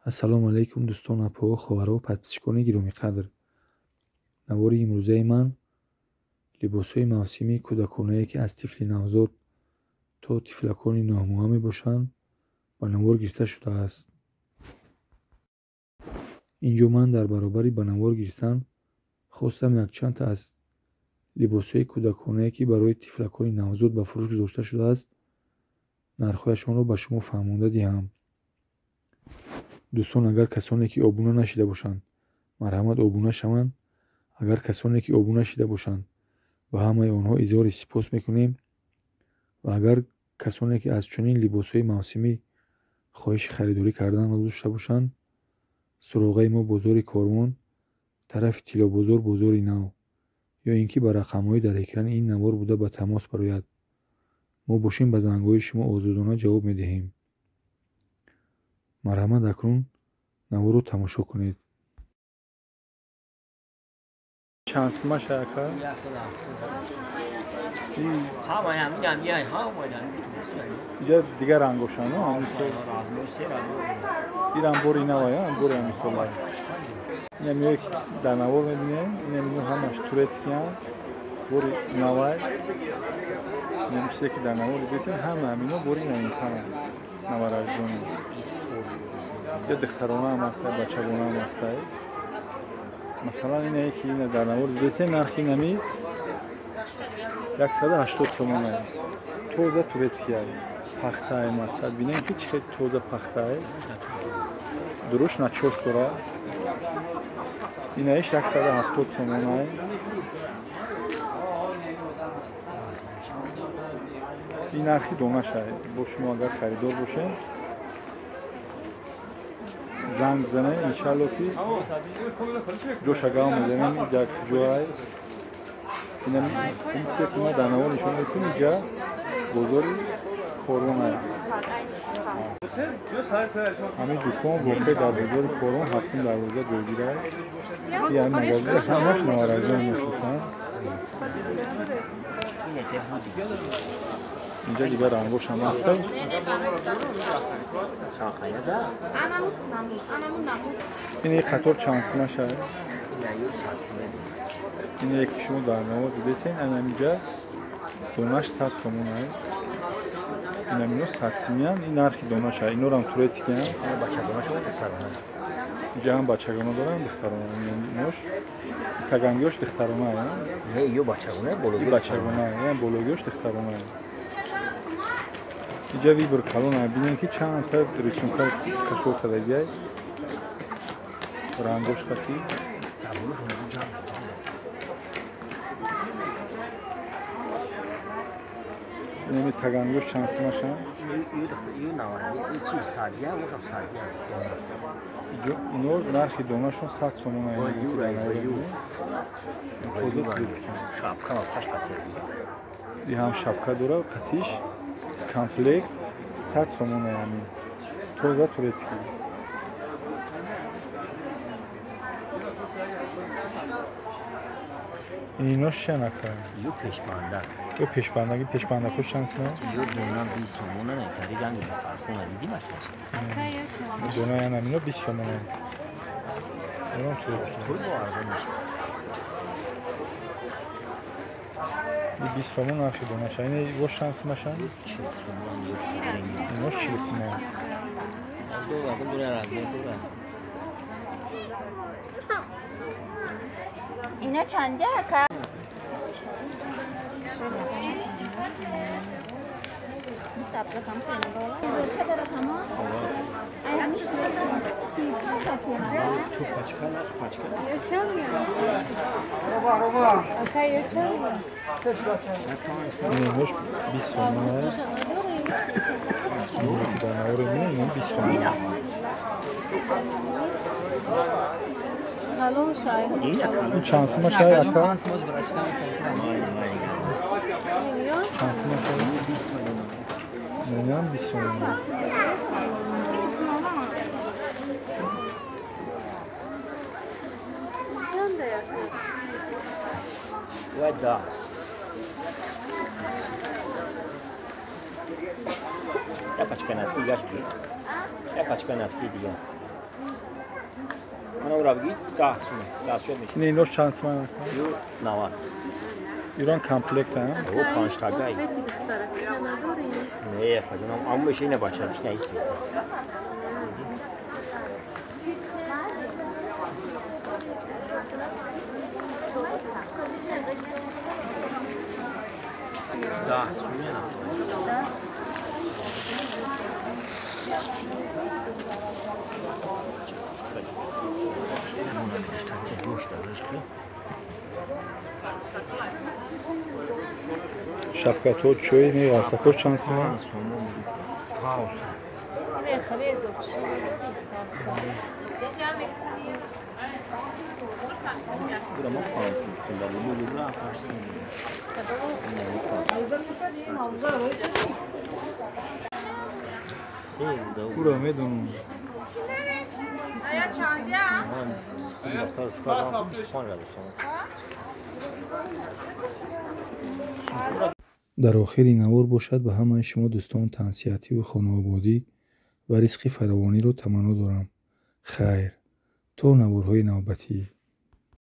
Ассалому алайкум дӯстон, апоҳо, хоҳаро, подписчикони гиромиқадр. Навори имрӯзаи ман либосҳои мавсимии кӯдаконае, ки аз тифли навзод то тифлакони нӯҳмоҳа мебошанд, ба навор гирифта шудааст. Инҷо ман дар баробари ба навор гирифтан хостам якчандта аз либосҳои кӯдаконае, ки барои тифлакони навзод ба фурӯш гузошта шудааст, нархҳояшонро ба шумо фаҳмонда диҳам. Дӯстон, агар касоне ки обуна нашида бошанд, марҳамат обуна шаванд. Агар касоне ки обуна шида бошанд, ба ҳамаи онҳо изҳори сипос мекунем ва агар касоне ки аз чунин либосҳои мавсимӣ хоҳиши харидорӣ карданро дошта бошанд, суроғаи мо бозори Корвон, тарафи Тиллобозор, бозори Нав, ё ин ки ба рақамҳои дар экрани ин навор буда ба тамос барояд. Мо бошем ба зангҳои шумо озодона ҷавоб медиҳем. Марҳамат, акнун наворро тамошо кунед. Чанд сима шака? Иҷа дигар рангошану ирам бори навая, бори ҳамисола. Инам ё ки дар навор мебинем, инам ино ҳамаш турецкиян, бори навай. Инам чизе ки дар навор дидесем, ҳама ҳамино бори навинтаранд, навараждони. Ё духтаронаам ҳастай, бачагонаам ҳастай. Масалан, инае ки ина дар навор дидесем, нархи инами 180 сомонае. Тоза турецкияй, пахтае. Мақсад бинем ки чӣ хел тоза пахтае. Дуруш начос дора. Инаиш 170 сомонае. Ин нархи донашае. Бо шумо агар харидор бошем, занг бизанем, иншалло ки ҷоша гав мезанем, иҷа куҷоай. Ин чизе ки ма дар навор нишон додем, иҷа бозори Корвон аст. Ҳамин дукон воқеъ дар бозори Корвон, ҳафтум дарвоза ҷойгир аст. И ҳамин магазин ҳамаш наваразон мефурӯшанд. Инҷа дигар рангошам ҳаст. Ин қатор чанд сима шавад? Ин ки шумо дар навор дидесен, анамиҷа донаш 100 сомон аст. Инамино 100 симиян, ин нархи донаш аст. Инорам турецкиян. Инҷа ҳам бачагона дорам, духтарона. Инош тагангиёш духтарона аст. Ё бачагона, бологиёш бачагона, бологиёш духтарона. Иҷа вибр калон, бинем ки чандта рисунка кашол кардагиай. Рангош хати. Инами тагангиёш чанд симашанд? Ино нархи донашон 100 сомон. И ҳам шапка дора, қатиш комплект 100 сомон ҳамин. Тоза турецкий. Инош чия нака? Ё пешбанда. Ё пешбандаги, пешбандако чанд сима? Ё дона 20 сомон, тари ранги дастархона диди машаш. Дона яна мино 20 сомон. Инам турецкий. 20 сомон нархи донаша. Ин бош чанд симашанд? 40 сомон. Инош 40 сомон. Ино чанде ака? Инош 20 сомон. Дар навори мебинем, 20 сомон. Ин чанд сима шай ака? Чанд сима шай? Инам 20 сомон. Я пачка носки, я пачка носки дига. Мана ура бигӣ 10 сум. 10 мешавад. Не, инош чанд сум? Ю 90. Ирон комплект, а? О, 5 тагай. Не, фаҷонам, аммо меша ина бачараш на исм. Да, сумена. Шапкато чой не варсакош чанд сум? Ура медонам. Дар охири навор бошад ба ҳамаи шумо дӯстон тансиҳативу хонаободӣ ва ризқи фаровониро таманно дорам. Хайр, то наворҳои навбатӣ.